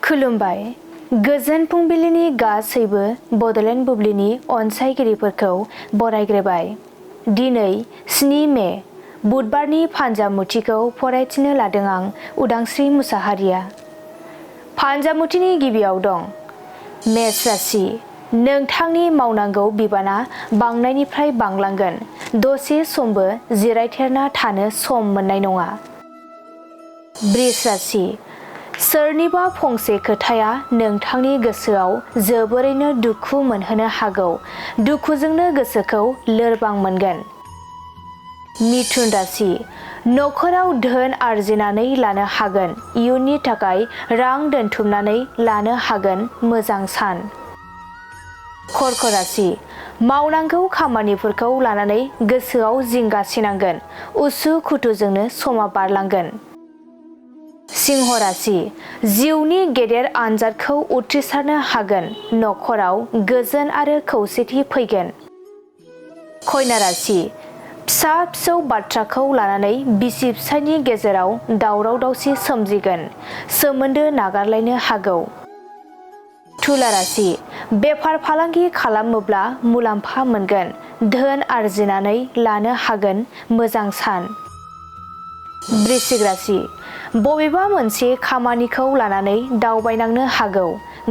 खुलुमबाय। गोजोन फुंबिलिनि गासैबो बड'लेण्ड बुब्लिनि अनसायगिरिफोरखौ बरायग्रोबाय। दिनै 7 मे बुधबारनि फान्जामुथिखौ फरायथिनो लादों आं उदांस्रि मुसाहारिया। फान्जामुथिनि गिबियाव दं मेष राशि। नोंथांनि मावनांगौ बिबाना बांनायनिफ्राय बांलांगोन। दसे समबो जिरायथेरना थानो सम मोननाय नङा। बृष राशि। सोरनिबा फंसे खोथाया नोंथांनि गोसोआव जोबोरैनो दुखु मोनहोनो हागौ। दुखुजोंनो गोसोखौ लोरबां मोनगोन। मिथुन राशि। नखराव धोन आरजिनानै लानो हागोन। इयुननि थाखाय रां दोनथुमनानै लानो हागोन। मोजां सान। कर्क राशि। मावनांगौ खामानिफोरखौ लानानै गोसोआव जिंगासिनांगोन। उसु खुथुजोंनो समा बारलांगोन। सिंह राशि। जिउनि गेदेर आनजादखौ उथ्रिसारनो हागोन। नखराव गोजोन आरो खौसेथि फैगोन। कन्या राशि। फिसा फिसौ बाथ्राखौ लानानै बिसि फिसायनि गेजेराव दावराव दावसि सोमजिगोन। सोमोन्दो नागारलायनो हागौ। तुला राशि। बेफार फालांगि खालामोब्ला मुलाम्फा मोनगोन। धोन आरजिनानै लानो हागोन। मोजां सान। वृश्चिक राशि। बबेबा मोनसे खामानिखौ लानानै दावबायनांनो हागौ।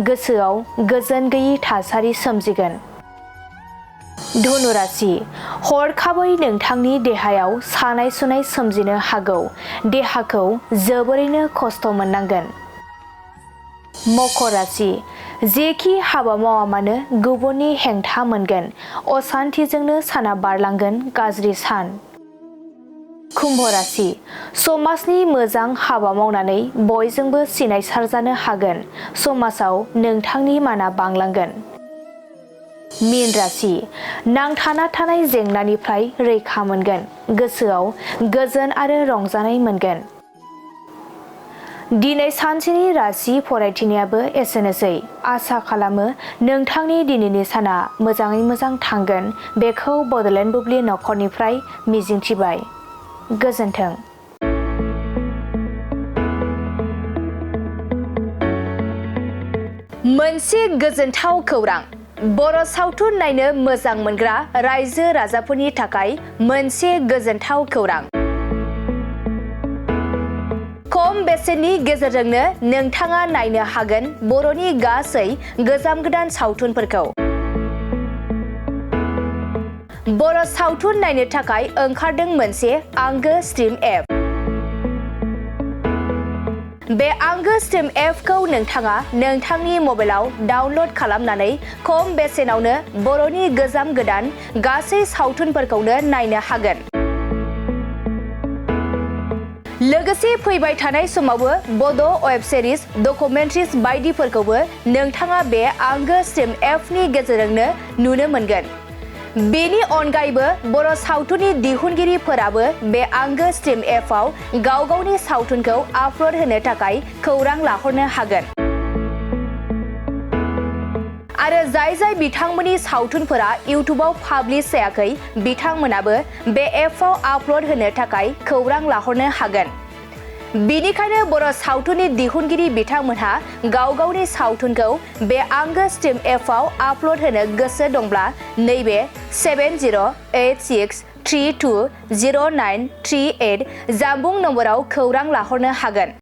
गोसोआव गोजोन गैयै थासारि सोमजिगोन। धनु राशि। हरखाबै नोंथांनि देहायाव सानाय सुनाय सोमजिनो हागौ। देहाखौ जोबोरैनो खस्थ' मोननांगोन। मकर राशि। जेखि हाबा मावा मानो गुबुननि हेंथा मोनगोन। असान्थिजोंनो साना बारलांगोन। गाज्रि सान। कुम्भ राशि। समाजनि मोजां हाबा मावनानै बयजोंबो सिनायसारजानो हागोन। समाजाव नोंथांनि माना बांलांगोन। मीन राशि। नांथाना थानाय जेंनानिफ्राय रैखा मोनगोन। गोसोआव गोजोन आरो रंजानाय मोनगोन। दिनै सानसेनि राशि फरायथिनायाबो एसेनोसै। आसा खालामो नोंथांनि दिनैनि साना मोजाङै मोजां थांगोन। बेखौ बड'लेण्ड बुब्लि नखरनिफ्राय मिजिंथिबाय। गोजोन्थों। मोनसे गोजोनथाव खौरां। बर' सावथुन नायनो मोजां मोनग्रा रायजो राजाफोरनि थाखाय मोनसे गोजोनथाव खौरां। खम बेसेननि गेजेरजोंनो नोंथाङा नायनो हागोन बर'नि गासै गोजाम गोदान सावथुनफोरखौ। बर' सावथुन नायनो थाखाय ओंखारदों मोनसे आंगो स्ट्रिम एप। बे आंगो स्ट्रिम एपखौ नोंथाङा नोंथांनि मबाइलाव डाउनल'ड खालामनानै खम बेसेनावनो बर'नि गोजाम गोदान गासै सावथुनफोरखौनो नायनो हागोन। लोगोसे फैबाय थानाय समावबो बड' वेब सिरिज, डकुमेन्ट्रिज बायदिफोरखौबो नोंथाङा बे आंगो स्ट्रिम एपनि गेजेरजोंनो नुनो मोनगोन। बेनि अनगायैबो बर' सावथुननि दिहुनगिरिफोराबो बे आंगो स्ट्रिम एपआव गाव गावनि सावथुनखौ आपल'ड होनो थाखाय खौरां लाहरनो हागोन। आरो जाय बिथांमोननि सावथुनफोरा इउटुबाव पाब्लिश जायाखै बिथांमोनाबो बे एपआव आपल'ड होनो थाखाय खौरां लाहरनो हागोन। बेनिखायनो बर' सावथुननि दिहुनगिरि बिथांमोनहा गाव गावनि सावथुनखौ बे आंगो स्ट्रिम एपआव आपल'ड होनो गोसो दंब्ला नैबे 7086320938 जानबुं नम्बराव खौरां लाहरनो हागोन।